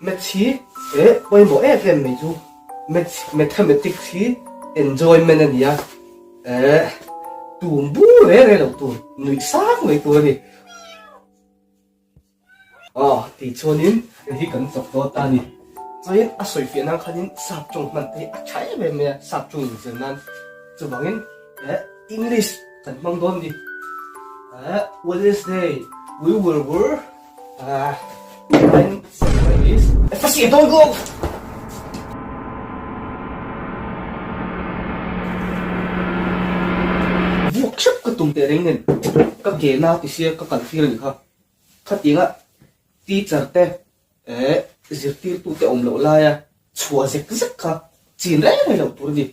Maths hi eh pawimawh em em mai chu Maths Mathematics hi enjoyment a ni a, eh tum bur reng reng lo tur, nuih sang mai tur a ni. Aw tih chuanin hei hi kan chawk dawn ta a ni. Chuanin a sawi fiah nan khanin sap tawng hman te hi a tha em em mai a, sap tawng inzir nan. Chuvangin eh English kan hmang dawn a ni. Eh Wednesday we will work ah and English. Fasi dawn go! Vuak hrep ka tum teh reng nen ka ke na ti sia ka kal tir a nih kha. Khatianga teacher te eh zirtirtu te awm loh laia chhuah zek zek kha chin reng reng loh tur a ni.